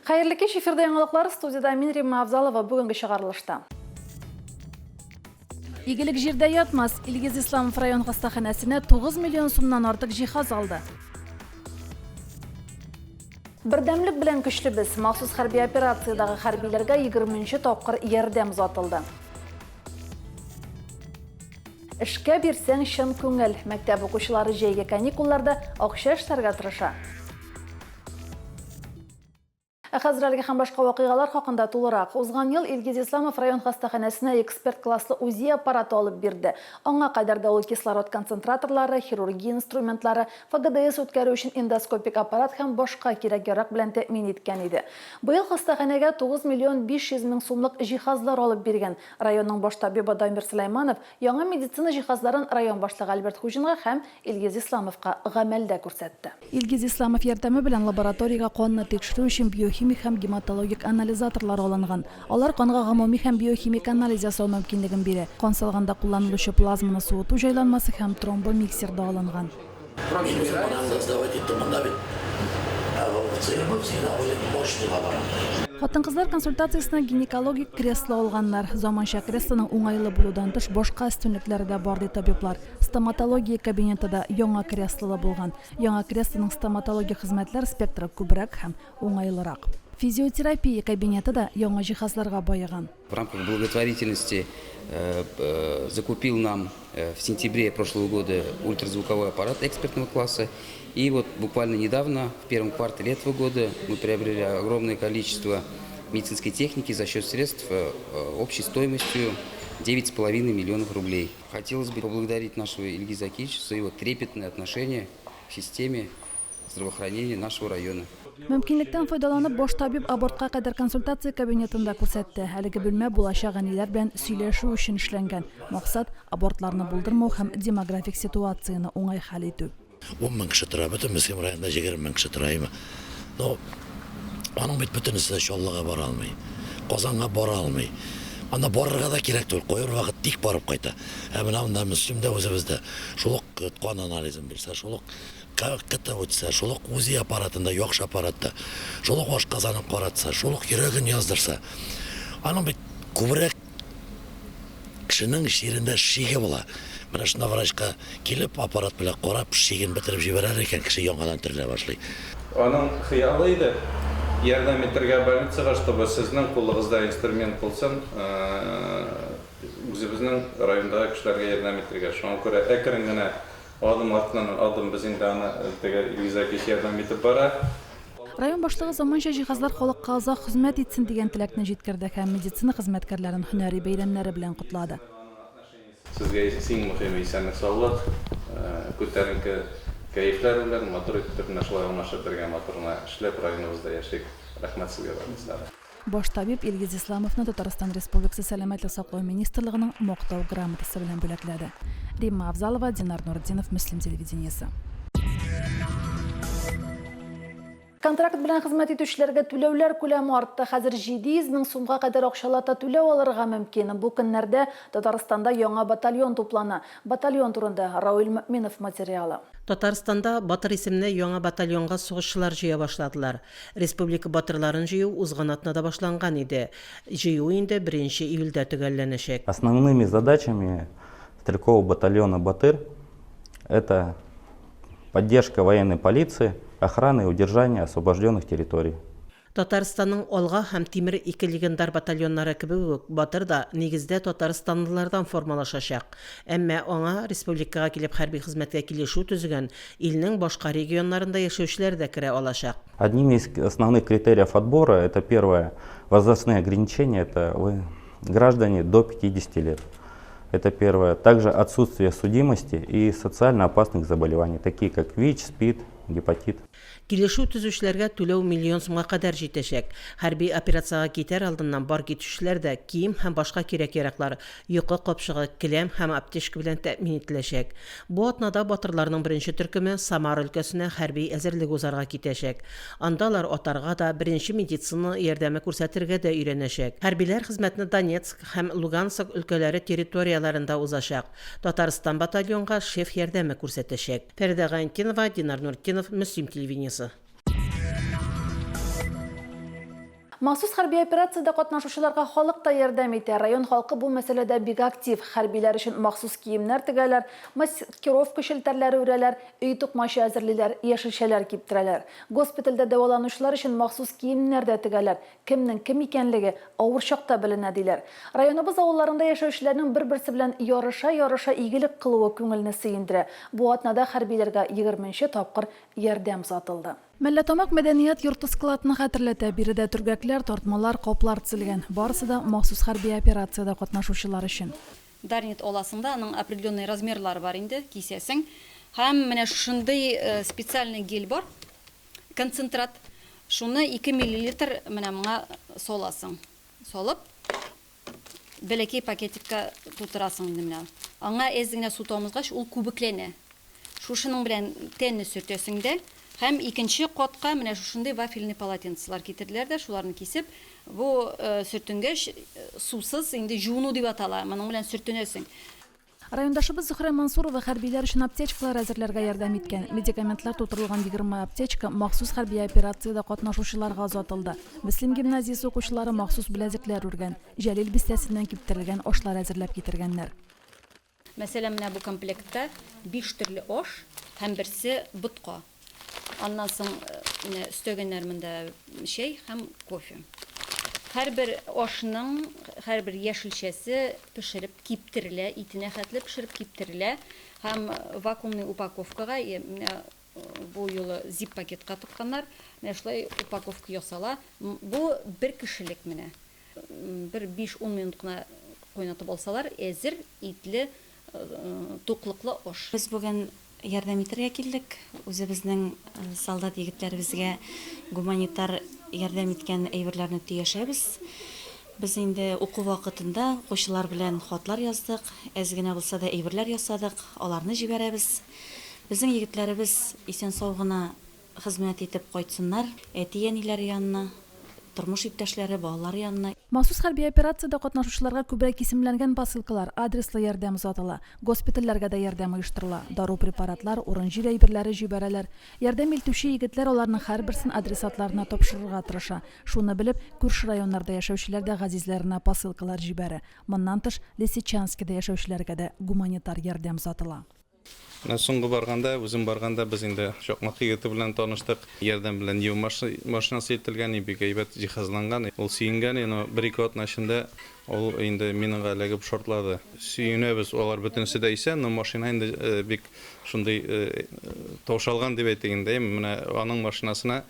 Хәерле кич, эфирда яңалыклар, студиядә мин Римма Авзалова, бүгенге чыгарылышта. Игелек җирдә ятмас, Илгиз Исламов район хастаханәсенә 9 миллион сумнан артык җиһаз алды. Бердәмлек белән көчле без. Махсус хәрби операциядәге хәрбиләргә 20 нче тапкыр ярдәм озатылды. Эшкә бирсәң чын күңел. Мәктәп укучылары җәйге каникулларда акча эшләргә тырыша. Ә хәзер әлеге һәм башка вакыйгалар хакында тулырак. Узган ел Илгиз Исламов район хастаханәсенә эксперт класслы УЗИ аппараты алып бирде. Аңа кадәр дә ул кислород концентраторлары, хирургия инструментлары, ФГДС үткәрү өчен эндоскопик аппарат һәм башка кирәк-ярак белән тәэмин иткән иде. Быел хастаханәгә 9 миллион 500 мең сумлык җиһазлар алып биргән. Районның баш табибы Дамир Сөләйманов яңа медицина җиһазларын район башлыгы Альберт Хуҗинга һәм Илгиз Исламовка гамәлдә күрсәтте. Илгиз Исламов ярдәме белән лабораториягә канны тикшерү өчен биохимик һәм гематологик анализаторлар алынган. Алар канга гомуми һәм биохимик анализ ясау мөмкинлеген бирә. Кан салганда кулланылучы плазманы суыту җайланмасы һәм тромбомиксер да алынган. Мин үзем анализ сдавать иттем, монда бит мы всегда были мощный лаборант. Хатын-кызлар консультациясенә гинекологик кресло алганнар. Заманча креслоның уңайлы булудан тыш башка өстенлекләре дә бар, ди табиблар. Стоматология кабинеты да яңа креслолы булган. Яңа креслоның стоматологик хезмәтләр спектры күбрәк һәм уңайлырак. Физиотерапия кабинеты да яңа җиһазларга баеган. В рамках благотворительности э, э, закупил нам э, в сентябре прошлого года ультразвуковой аппарат экспертного класса. И вот буквально недавно, в первом квартале этого года, мы приобрели огромное количество медицинской техники за счет средств общей стоимостью 9,5 миллионов рублей. Хотелось бы поблагодарить нашего Ильгиза Акича за его трепетное отношение к системе здравоохранения нашего района. Мөмкинлектән файдаланып, баш табиб абортка кадәр консультация кабинетын да күрсәтте. Әлеге бүлмә булачак әниләр белән сөйләшү өчен эшләнгән. Максат, абортларны булдырмау һәм демографик ситуацияне уңай хәл итү. Ун мең кеше тора, бөтен Мөслим районында 20 мең кеше тора, әйме. Ну, аның бит бөтенесе дә Чаллыга бара алмый, Казанга бара алмый. Анда барырга да кирәк түгел, кайбер вакыт тик барып кайта. Ә менә монда Мөслимдә үзебездә шул ук кан анализын бирсә, шул ук КТ үтсә, шул ук УЗИ аппаратында, яхшы аппаратта, шул ук ашказанын каратса, шул ук йөрәген яздырса, аның бит күбрәк Кешенең чирендә шиге була. Менә шунда врачка килеп, аппарат белән карап, шиген бетереп җибәрәләр икән, кеше яңадан терелә башлый. Аның хыялы иде, ярдәм итәргә больницага, чтобы сезнең кулыгызда инструмент булсын, үзебезнең райондагы кешеләргә ярдәм итәргә. Шуңа күрә әкрен генә Адым артыннан адым без инде аны теге Илгиз Акич ярдәм итеп бара. Район башлыгы заманча җиһазлар халыкка озак хезмәт итсен дигән теләкне җиткерде һәм медицина хезмәткәрләрен һөнәри бәйрәмнәре белән котлады. Сезгә иң мөһиме исәнлек-саулык, күтәренке кәефләр белән, матур итеп менә шулай аңлашып бергә матур гына эшләп районыбызда яшик. Рәхмәт сезгә барыгызга да. Баш табиб Илгиз Исламовны Татарстан Республикасы Сәламәтлек саклау министрлыгының Мактау грамотасы белән бүләкләде. Римма Авзалова, Динар Нуртдинов, Мөслим телевидениесе. Контракт белән хезмәт итүчеләргә түләүләр күләме артты. Хәзер 700 мең сумга кадәр акчалата түләү алырга мөмкин. Бу көннәрдә Татарстанда яңа батальон туплана. Батальон турында Рауил Мөэминов материалы. Татарстанда Батыр исемле яңа батальонга сугышчылар җыя башладылар. Республика батырларын җыю узган атнада башланган иде. Җыю инде беренче июльдә төгәлләнәчәк. Основными задачами стрелкового батальона Батыр это поддержка военной полиции, охрана и удержание освобожденных территорий. Татарстанның Алга һәм Тимер ике легендар батальоннары кебек үк, Батыр да, нигездә, татарстанлылардан формалашачак. Әмма аңа республикага килеп хәрби хезмәткә килешү төзегән Илнең башка регионнарында яшәүчеләр дә керә алачак. Одними из основных критериев отбора, это первое, возрастные ограничения, это вы граждане до 50 лет. Это первое. Также отсутствие судимости и социально опасных заболеваний, такие как ВИЧ, СПИД, гепатит. Килешү төзүчеләргә түләү миллион сумга кадәр җитәчәк. Хәрби операциягә китәр алдыннан бар китүчеләр дә кием һәм башка кирәк-яраклар, йокы капчыгы, келәм һәм аптечка белән тәэмин ителәчәк. Бу атнада батырларның беренче төркеме Самара өлкәсенә хәрби әзерлек узарга китәчәк. Анда алар атарга да, беренче медицина ярдәме күрсәтергә дә өйрәнәчәк. Хәрбиләр хезмәтне Донецк һәм Луганск өлкәләре территорияләрендә узачак. Татарстан батальонга шеф ярдәме күрсәтәчәк. Фәридә Гайнтинова, Динар Нуртдинов, Мөслим телевидениесе. Махсус хәрби операциядә катнашучыларга халык та ярдәм итә. Район халкы бу мәсьәләдә бик актив. Хәрбиләр өчен махсус киемнәр тегәләр, маскировка челтәрләре үрәләр, өй токмачы әзерлиләр, яшелчәләр киптерәләр. Госпитальдә дәваланучылар өчен махсус киемнәр дә тегәләр. Кемнең кем икәнлеге авыр чакта беленә, диләр. Районыбыз авылларында яшәүчеләрнең бер-берсе белән ярыша-ярыша игелек кылуы күңелне сөендерә. Бу атнада хәрбиләргә егерменче тапкыр ярдәм озатылды. Мәлләтамак мәдәният йорты складны хәтерләтә. Биредә төргәкләр, тартмалар, каплар тезелгән. Барысы да махсус хәрби операциядә катнашучылар өчен. Дарнит аласың да, аның определенный размерлары бар инде, кисәсең. Һәм менә шушындый специальный гель бар, концентрат. Шуны 2 миллилитр менә моңа саласың. Салып, бәләкәй пакетикка тутырасың инде менә. Аңа әз генә су тамызгач, ул күбекләнә. Шушының белән тәнне сөртәсең дә, һәм икенче катка менә шушындый вафельный полотенцелар китерделәр дә, шуларны кисеп, бу сөртенгәч, сусыз инде җуыну дип атала, моның белән сөртенәсең. Райондашыбыз Зөһрә Мансурова хәрбиләр өчен аптечкалар әзерләргә ярдәм иткән. Медикаментлар тутырылган 20 аптечка махсус хәрби операциядә катнашучыларга озатылды. Мөслим гимназиясе укучылары махсус беләзекләр үргән, Җәлил бистәсеннән киптерелгән ашлар әзерләп китергәннәр. Мәсәлән, менә бу комплектта биш төрле аш һәм берсе ботка. Аннан соң менә өстәгәннәр монда чәй һәм кофе. Һәрбер ашның һәрбер яшелчәсе пешереп киптерелә, итенә хәтле пешереп киптерелә һәм вакуумный упаковкага, менә бу юлы зип-пакетка тыкканнар. Менә шулай упаковка ясала. Бу бер кешелек менә. Бер биш-ун минут кына кайнатып алсалар, әзер итле туклыклы аш. Без бүген ярдәм итәргә килдек. Үзебезнең солдат егетләребезгә гуманитар ярдәм иткән әйберләрне төяшәбез. Без инде уку вакытында укучылар белән хатлар яздык, әз генә булса да әйберләр ясадык, аларны җибәрәбез. Безнең егетләребез исән-сау гына Хезмәт итеп кайтсыннар әти-әниләре янына, тормыш иптәшләре, балалары янына. Махсус хәрби операциядә катнашучыларга күбрәк исемләнгән посылкалар, адреслы ярдәм озатыла. Госпитальләргә дә ярдәм оештырыла. Дару-препаратлар, урын-җир әйберләре җибәрәләр. Ярдәм илтүче егетләр аларның һәрберсен адресатларына тапшырырга тырыша. Шуны белеп, күрше районнарда яшәүчеләр дә газизләренә посылкалар җибәрә. Моннан тыш, Лисичанскида яшәүчеләргә дә гуманитар ярдәм озатыла. Менә соңгы барганда, үзем барганда без инде Чакмак егете белән таныштык. Ярдәм белән юу машинасы илтелгән, бик әйбәт җиһазланган. Ул сөенгән, но бер-ике атна эчендә ул инде минага эләгеп шартлады. Сөенәбез, алар бөтенесе дә исән, но машина инде бик шундый таушалган дип әйтик инде. Менә аның машинасына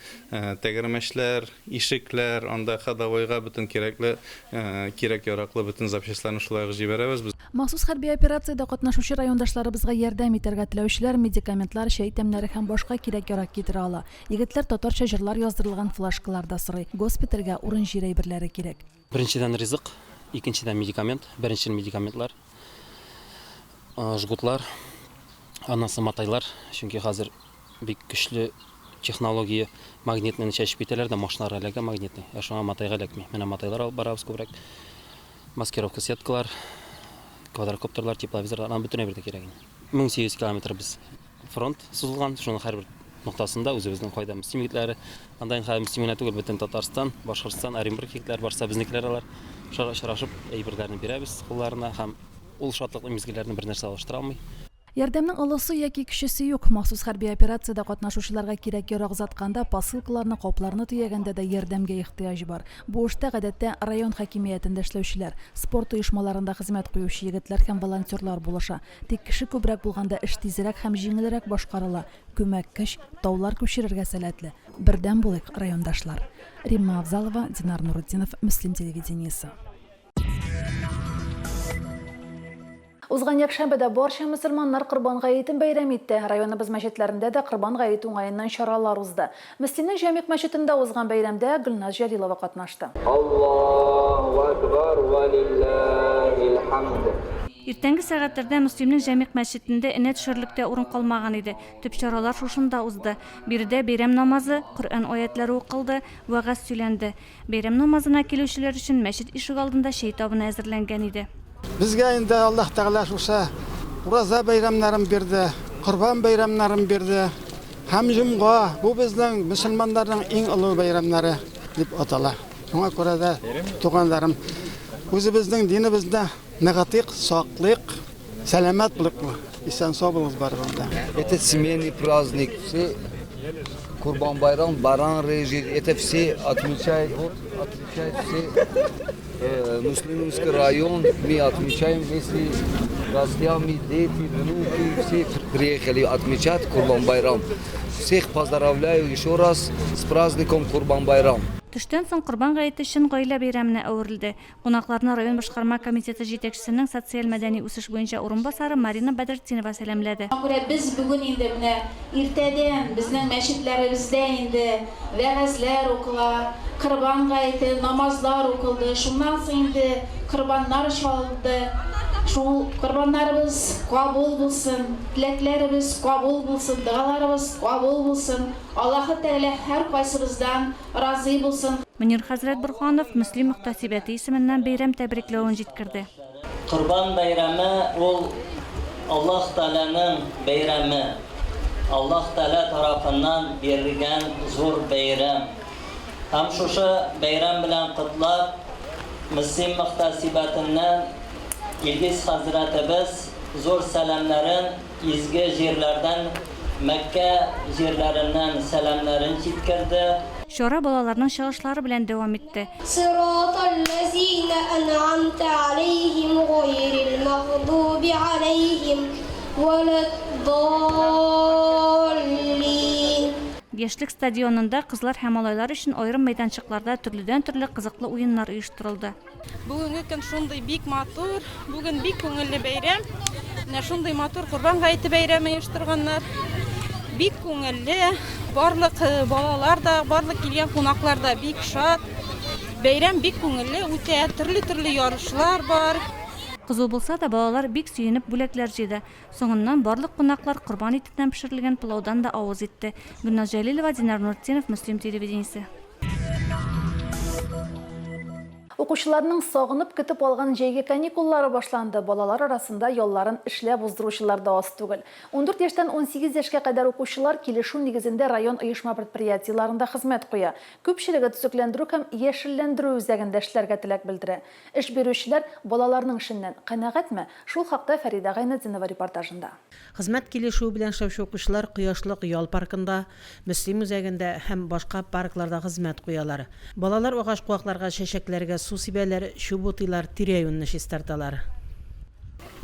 тәгәрмәчләр, Ишекләр, анда ходовойга бөтен кирәкле, кирәк-яраклы бөтен запчастьларны шулай ук җибәрәбез без. Махсус хәрби операциядә катнашучы райондашларыбызга ярдәм итәргә теләүчеләр медикаментлар, чәй тәмнәре һәм башка кирәк-ярак китерә ала. Егетләр татарча җырлар яздырылган флажкалар да сорый. Госпитальгә урын-җир әйберләре кирәк. Беренчедән ризык, икенчедән медикамент, беренчел медикаментлар, жгутлар, аннан соң матайлар, чөнки хәзер бик көчле технология магнитныйны чәчеп китәләр дә, машиналарга эләгә магнитный, ә шуңа матайга эләкми. Менә матайлар алып барабыз күбрәк. Маскировка сеткалар, квадрокоптерлар, тепловизорлар, аның бөтен әйбер дә кирәк инде. 1800 километр без фронт сузылган, шуның һәрбер ноктасында үзебезнең кайда Мөслим егетләре, анда инде хәзер Мөслим генә түгел, бөтен Татарстан, Башкортстан, Оренбург егетләре барса безнекеләр алар. Шулар очрашып әйберләрне бирәбез кулларына һәм ул шатлыклы мизгелләрне бернәрсә алыштыра алмый. Ярдәмнең олысы яки кечесе юк. Махсус хәрби операциядә катнашучыларга кирәк-ярак озатканда, посылкаларны, капларны төягәндә дә ярдәмгә ихтыяҗ бар. Бу эштә, гадәттә, район хакимиятендә эшләүчеләр, спорт оешмаларында хезмәт куючы егетләр һәм волонтерлар булыша. Тик кеше күбрәк булганда эш тизрәк һәм җиңелрәк башкарыла. Күмәк көч таулар күчерергә сәләтле. Бердәм булыйк, райондашлар! Римма Авзалова, Динар Нурутдинов, Мөслим телевидениесе. Узган якшәмбедә барча мөселманнар Корбан гаетен бәйрәм итте. Районыбыз мәчетләрендә дә Корбан гаете уңаеннан чаралар узды. Мөслимнең Җәмигъ мәчетендә узган бәйрәмдә Гөлназ Җәлилова катнашты. Аллаһу әкбәр вә лиллаһил хәмд. Иртәнге сәгатьләрдә Мөслимнең Җәмигъ мәчетендә энә төшәрлек тә урын калмаган иде. Төп чаралар шушында узды. Биредә бәйрәм намазы, Коръән аятләре укылды, вәгазь сөйләнде. Бәйрәм намазына килүчеләр өчен мәчет ишегалдында чәй табыны әзерләнгән иде. Безгә инде Аллаһ Тәгалә шушы Ураза бәйрәмнәрен бирде, Корбан бәйрәмнәрен бирде һәм Җомга, бу безнең мөселманнарның иң олы бәйрәмнәре дип атала. Шуңа күрә дә, туганнарым, үзебезнең динебезне ныгытыйк, саклыйк, сәламәт булыйк, исән-сау булыгыз барыгыз да. Это семейный праздник, все Курбан Байрам, баран режет, это все отмечают, вот отмечают все э, Муслимовский район, мы отмечаем вместе с гостями, дети, внуки, все приехали отмечать Курбан Байрам. Всех поздравляю еще раз с праздником Курбан Байрам. Төштән соң Корбан гаете чын гаилә бәйрәменә әверелде. Кунакларны район башкарма комитеты җитәкчесенең социаль-мәдәни үсеш буенча урынбасары Марина Бәдертдинова сәламләде. Шуңа күрә без бүген инде менә иртәдән безнең мәчетләребездә инде вәгазьләр укыла, Корбан гаете, намазлар укылды, шуннан соң инде корбаннар чалынды. Шул корбаннарыбыз кабул булсын, теләкләребез кабул булсын, догаларыбыз кабул булсын. Аллаһы Тәгалә һәркайсыбыздан разый булсын. Мөнир хәзрәт Борһанов Мөслим мөхтәсибәте исеменнән бәйрәм тәбрикләвен җиткерде. Корбан бәйрәме ул Аллаһ Тәгаләнең бәйрәме, Аллаһ Тәгалә тарафыннан бирелгән зур бәйрәм. Һәм шушы бәйрәм белән котлап, Мөслим мөхтәсибәтеннән Илгиз хәзрәтебез зур сәламнәрен Изге җирләрдән, Мәккә җирләреннән сәламнәрен җиткерде. Чара балаларның чыгышлары белән дәвам итте. Сыратал-ләзинә әнъамтә аләйһим гайрил мәгъдуби аләйһим вәләд-даллин. Яшьлек стадионында кызлар һәм малайлар өчен аерым мәйданчыкларда төрледән-төрле кызыклы уеннар оештырылды. Бүгенге көн шундый бик матур, бүген бик күңелле бәйрәм. Менә шундый матур Корбан гаете бәйрәме оештырганнар. Бик күңелле, барлык э, балалар да, барлык килгән кунаклар да бик шат. Бәйрәм бик күңелле үтә, төрле-төрле ярышлар бар. Кызу булса да, балалар бик сөенеп бүләкләр җыйды. Соңыннан барлык кунаклар корбан итеннән пешерелгән пылаудан да авыз итте. Гөлназ Җәлилова, Динар Нуртдинов, Мөслим телевидениесе. Укучыларның сагынып көтеп алган җәйге каникуллары башланды. Балалар арасында ялларын эшләп уздыручылар да аз түгел. 14 яшьтән 18 яшькә кадәр укучылар килешү нигезендә район оешма-предприятиеләрендә хезмәт куя. Күпчелеге төзекләндерү һәм яшелләндерү үзәгендә эшләргә теләк белдерә. Эш бирүчеләр балаларның эшеннән канәгатьме? Шул хакта Фәридә Гайнетдинова репортажында. Хезмәт килешүе белән эшләүче укучылар Кояшлык ял паркында, Мөслим үзәгендә һәм башка паркларда хезмәт куялар. Балалар агач-куакларга, чәчәкләргә су сибәләр, чүп утыйлар, тирә-юньне чистарталар.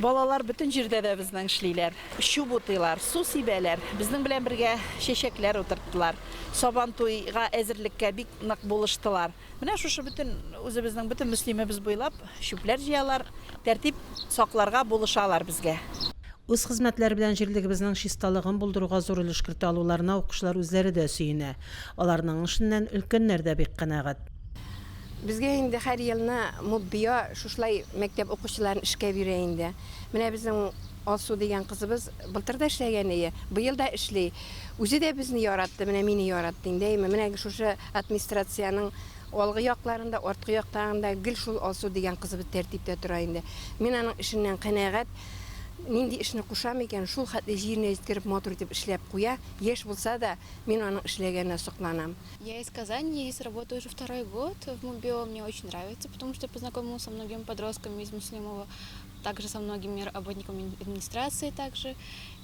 Балалар бөтен җирдә дә безнең эшлиләр. Чүп утыйлар, су сибәләр, безнең белән бергә чәчәкләр утырттылар. Сабантуйга әзерлеккә бик нык булыштылар. Менә шушы бөтен үзебезнең бөтен Мөслимебез буйлап чүпләр җыялар, тәртип сакларга булышалар безгә. Үз хезмәтләре белән җирлегебезнең чисталыгын булдыруга зур өлеш кертә алуларына укучылар үзләре дә сөенә. Аларның эшеннән өлкәннәр дә бик канәгать. Безгә инде һәр елны МУББИО шушылай мәктәп укучыларын эшкә бирә инде. Менә безнең Алсу дигән кызыбыз былтыр да эшләгән ие, быел да эшли. Үзе дә безне яратты, менә мине яратты инде, әйме. Менә шушы администрациянең алгы якларында, арткы яктагында гел шул Алсу дигән кызыбыз тәртиптә тора инде. Мин аның эшеннән канәгать. Нинди эшне кушам икән, шул хәтле җиренә җиткереп матур итеп эшләп куя. Яшь булса да, мин аның эшләгәненә сокланам. Я из Казани, я здесь работаю уже второй год в МУБИО, мне очень нравится, потому что я познакомилась со многими подростками из Муслимова, также со многими работниками администрации также.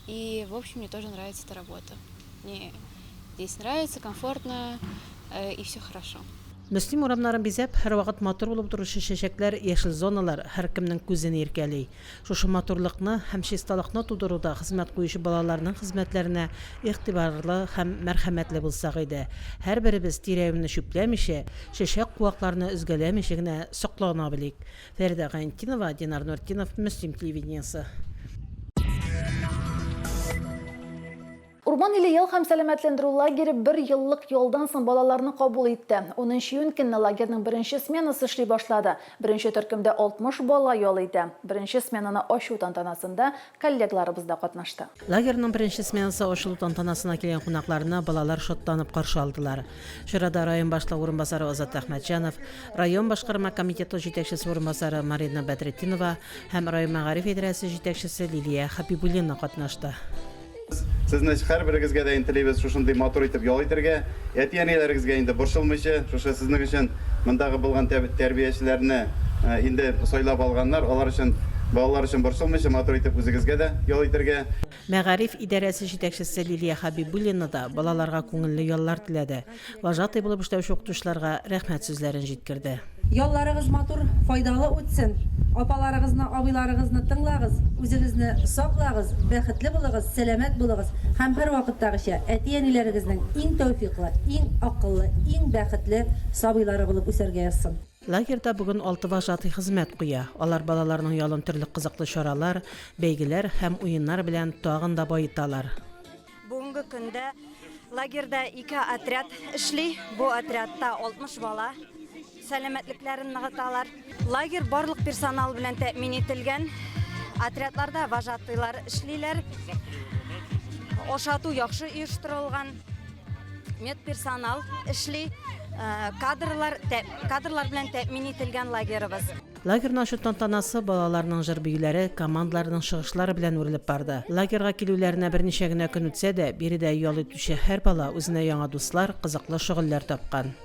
И, в общем, мне тоже нравится эта работа. Мне здесь нравится, комфортно э, и все хорошо. Мөслим урамнарын бизәп, һәрвакыт матур булып торучы чәчәкләр, яшел зоналар һәркемнең күзен иркәли. Шушы матурлыкны һәм чисталыкны тудыруда хезмәт куючы балаларның хезмәтләренә игътибарлы һәм мәрхәмәтле булсак иде. Һәрберебез тирә-юньне чүпләмичә, чәчәк-куакларны өзгәләмичә генә соклана белик. Фәридә Гайнетдинова, Динар Нуртдинов, Мөслим телевидениесе. Урман иле ял һәм сәламәтләндерү лагере бер еллык ялдан соң балаларны кабул итте. Унынчы июнь көнне лагерьның беренче сменасы эшли башлады. Беренче төркемдә 60 бала ял итә. Беренче сменаны ачу тантанасында коллегаларыбыз да катнашты. Лагерьның беренче сменасы ачылу тантанасына килгән кунакларны балалар шатланып каршы алдылар. Чарада район башлыгы урынбасары Азат Әхмәтҗанов, район башкарма комитеты җитәкчесе урынбасары Марина Бәдретдинова һәм район мәгариф идарәсе җитәкчесе Лилия Хәбибуллина катнашты. Сезне һәрберегезгә дә инде телибез шушындый матур итеп ял итәргә. Әти-әниләрегезгә инде борчылмыйча, шушы сезнең өчен Мондагы булган тәрбиячеләрне инде сайлап алганнар. Алар өчен, балалар өчен борчылмыйча, матур итеп үзегезгә дә ял итәргә. Мәгариф идарәсе җитәкчесе Лилия Хәбибуллина да балаларга күңелле яллар теләде. Вожатый булып эшләүче укытучыларга рәхмәт сүзләрен җиткерде. Ялларыгыз матур, файдалы үтсен. Апаларыгызны, абыйларыгызны тыңлагыз, үзегезне саклагыз, бәхетле булыгыз, сәламәт булыгыз һәм һәрвакыттагыча әти-әниләрегезнең иң тәүфыйклы, иң акыллы, иң бәхетле сабыйлары булып үсәргә язсын. Лагерьда бүген алты вожатый хезмәт куя. Алар балаларның ялын төрле кызыклы чаралар, бәйгеләр һәм уеннар белән тагын да баеталар. Бүгенге көндә лагерьда ике отряд эшли. Бу отрядта 60 бала сәламәтлекләрен ныгыталар. Лагерь барлык персонал белән тәэмин ителгән. Отрядларда вожатыйлар эшлиләр. Ашату яхшы оештырылган. Медперсонал эшли. Э, кадрлар, кадрлар белән тәэмин ителгән лагерыбыз. Лагерьны ачу тантанасы балаларның җыр-биюләре, командаларның чыгышлары белән үрелеп барды. Лагерьга килүләренә берничә генә көн үтсә дә, биредә ял итүче һәр бала үзенә яңа дуслар, кызыклы шөгыльләр тапкан.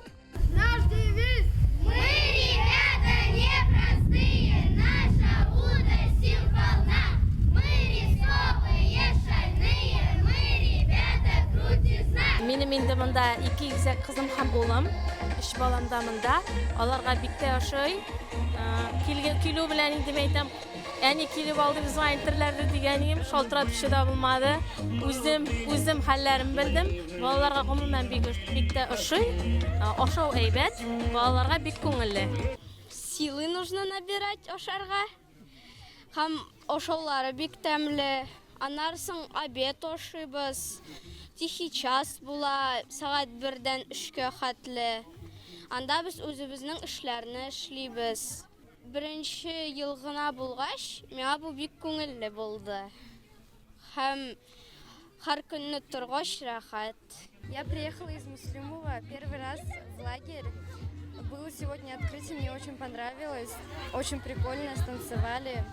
Наш девиз, Мы, ребята, не простые, наша удаль сил полна. Мы рисовые, шальные, мы, ребята, крутизна. Минем инде монда ике игезәк кызым һәм улым. Өч балам да монда. Аларга бик тә ошый. Килгән килү белән инде мин әйтәм, әни килеп алды безнең әйтерләрде дигән идем, шалтыратучы да булмады. Үзем, үзем хәлләрен белдем. Балаларга гомумән бик бик тә ошый. Ашау әйбәт, балаларга бик күңелле. Силы нужно набирать ашарга. Һәм ашаулары бик тәмле. Аннары соң обед ашыйбыз. Тихий час була, сәгать бердән өчкә хәтле. Анда без үзебезнең эшләрне эшлибез. Беренче ел гына булгач, миңа бу бик күңелле булды. Һәм һәр көнне торгач рәхәт. Я приехала из Муслюмова первый раз в лагерь. Было сегодня открытие, мне очень понравилось. Очень прикольно, станцевали,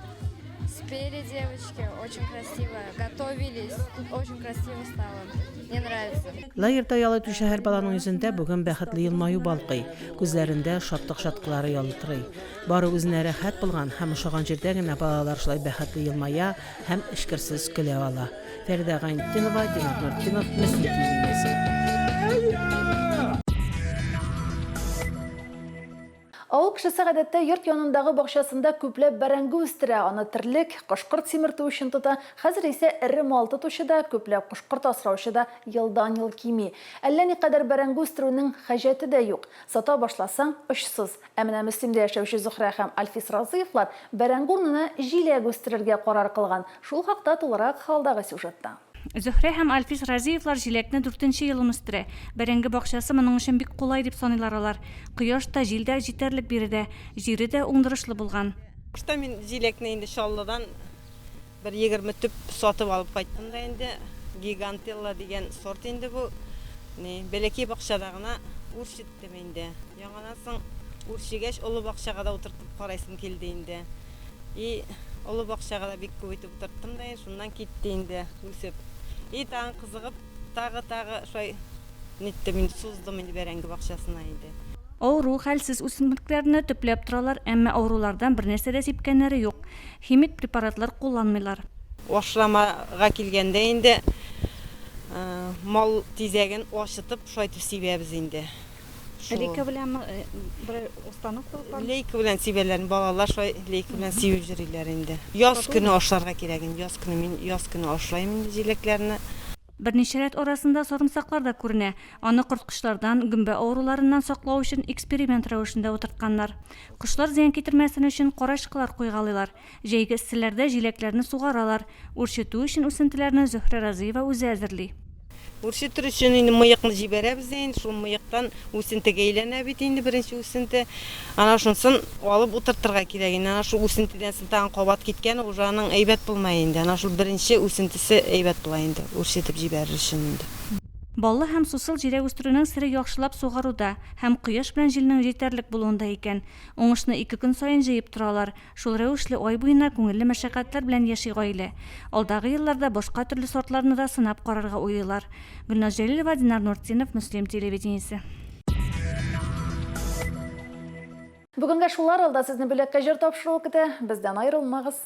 спели девочки, очень красиво, готовились, очень красиво стало. Мне нравится. Лагерьда ял итүче һәр баланың йөзендә бүген бәхетле елмаю балкый, күзләрендә шатлык чаткылары ялтырый. Бары үзенә рәхәт булган һәм ошаган җирдә генә балалар шулай бәхетле елмая һәм эчкерсез көлә ала. Фәридә Гайнетдинова, Динар Нуртдинов, Мөслим телевидениесе. Авыл кешесе гадәттә йорт янындагы бакчасында күпләп бәрәңге үстерә, аны терлек, кош-корт симертү өчен тота. Хәзер исә эре мал тотучы да, күпләп кош-корт асраучы да елдан-ел кими. Әллә никадәр бәрәңге үстерүнең хаҗәте дә юк. Сата башласаң, очсыз. Ә менә Мөслимдә яшәүче Зөһрә һәм Альфис Разыевлар бәрәңге урынына җиләк үстерергә карар кылган. Шул хакта тулырак алдагы сюжетта. Зөһрә һәм Альфис Разиевлар җиләкне дүртенче елын үстерә. Бәрәңге бакчасы моның өчен бик кулай дип саныйлар алар. Кояш та, җил дә җитәрлек биредә. Җире дә уңдырышлы булган. Башта мин җиләкне инде Чаллыдан бер 20 төп сатып алып кайттым да инде. Гигантелла дигән сорт инде бу. Ни, бәләкәй бакчада гына үрчеттем инде. Яңадан соң үрчегәч, олы бакчага да утыртып карыйсым килде инде. И олы бакчага да бик күп итеп утырттым да, шуннан китте инде үсеп. И тагын кызыгып, тагы, тагы шулай ниттем инде, суздым инде бәрәңге бакчасына инде. Авыру, хәлсез үсемлекләрне төпләп торалар, әмма авырулардан бернәрсә дә сипкәннәре юк. Химик препаратлар кулланмыйлар. Ашламага килгәндә инде, мал тизәген ачытып, шулай итеп сибәбез инде. Шул. Лейка беләнме, берәр установка бармы? Лейка белән сибәләр, балалар шулай лейка белән сибеп йөриләр инде. Яз көне ашларга кирәк инде, яз көне мин яз көне ашлыйм инде җиләкләрне. Берничә рәт арасында сарымсаклар да күренә. Аны корткычлардан, гөмбә авыруларыннан саклау өчен эксперимент рәвешендә утыртканнар. Кошлар зыян китермәсен өчен карачкылар куйгалыйлар. Җәйге эсселәрдә җиләкләрне сугаралар. Үрчетү өчен үсентеләрне Зөһрә Разыева үзе әзерли. Үрчетер өчен инде мыекны җибәрәбез дә инде, шул мыектан үсентегә әйләнә бит инде беренче үсенте. Ана шунсын алып утыртырга кирәк инде. Ана шул үсентедән соң тагын кабат киткән, уже аның әйбәт булмай инде. Ана шул беренче үсентесе әйбәт була инде, үрчетеп җибәрер өчен инде. Баллы һәм сусыл җиләк үстерүнең сере яхшылап сугаруда һәм кояш белән җилнең җитәрлек булуында икән. Уңышны ике көн саен җыеп торалар. Шул рәвешле ай буена күңелле мәшәкатьләр белән яши гаилә. Алдагы елларда башка төрле сортларны да сынап карарга уйлыйлар. Гөлназ Җәлилова, Динар Нуртдинов, Мөслим телевидениесе. Бүгенгә шулар, алда сезне Бүләккә җыр тапшыруы көтә. Бездән аерылмагыз.